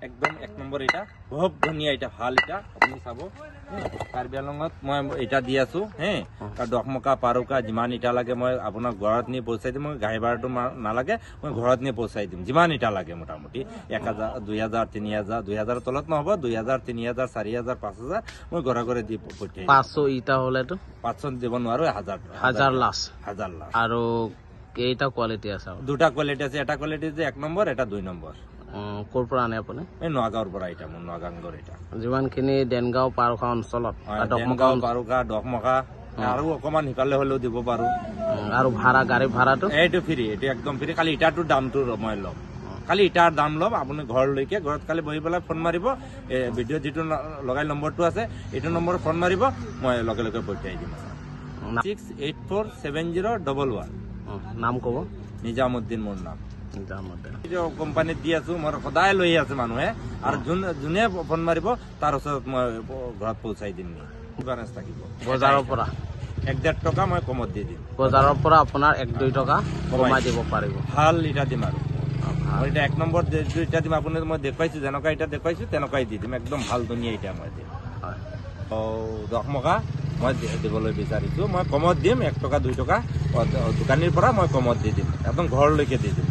একদম এক নম্বৰ এটা, বহুত ধুনীয়া এটা, ভাল এটা, আপুনি চাব। কাৰ্বি আংলঙত মই এটা দি আছো হে। দহমকা পাৰকা যিমান ইটা লাগে মই আপোনাক ঘৰত নি পহুচাই দিম। মই গাড়ী ভাড়াটো নালাগে, মই ঘৰত নি পহুচাই দিম। যিমান ইটা লাগে মোটামুটি 1000, 2000, 3000, 2000 তলত নহ'ব। 2000, 3000, 4000, 5000 মই ঘৰে ঘৰে দি পঠিয়াই। 500 ইটা হ'লেতো 500 দিব নোৱাৰো, 1000। 1000 লাষ্ট। 1000 লাষ্ট। আৰু কেইটা কোৱালিটি আছে? দুটা কোৱালিটি আছে, এটা কোৱালিটি যে 1 নম্বৰ, এটা 2 নম্বৰ। ক'ৰ পৰা আনে আপুনি? এই নগাঁৱৰ পৰা এটা, মোৰ নগাঁৱৰ এটা। যিমানখিনি দেনগাঁও পাৰখা অঞ্চলত, দেনগাঁও পাৰখা দহমকা আৰু অকণমান সিফালে হ'লেও দিব পাৰো। আৰু ভাড়া, গাড়ী ভাড়াটো? এইটো ফ্ৰী, এইটো একদম ফ্ৰী। খালি ইটাটোৰ দামটো মই ল'ম, খালি ইটাৰ দাম ল'ম। আপুনি ঘৰলৈকে, ঘৰত খালি বহি পেলাই ফোন মাৰিব। এই ভিডিঅ' যিটো লগাই নম্বৰটো আছে, এইটো নম্বৰত ফোন মাৰিব, মই লগে লগে পঠিয়াই দিম। 6847011। নাম ক'ব? নিজামুদ্দিন মোৰ নাম। কোম্পানীত দি আছো, মই সদায় লৈ আছে মানুহে। আৰু যোনে ফোন মাৰিব তাৰ ওচৰত মই ঘৰত পহুচাই দিম। থাকিব বজাৰৰ পৰা 1-1.5 টকা মই কমত দি দিম। বজাৰৰ পৰা আপোনাৰ 1-2 টকা কমাই দিব পাৰিব। ভাল ইটা দিম। আৰু মই এতিয়া 1 নম্বৰ ইটা দিম। আপুনি মই দেখুৱাইছো, যেনেকুৱা ইটা দেখুৱাইছো তেনেকুৱাই দি দিম। একদম ভাল ধুনীয়া ইটা মই দিম। দহমকা মই দিবলৈ বিচাৰিছো, মই কমত দিম। 1 টকা 2 টকা দোকানীৰ পৰা মই কমত দি দিম, একদম ঘৰলৈকে দি দিম।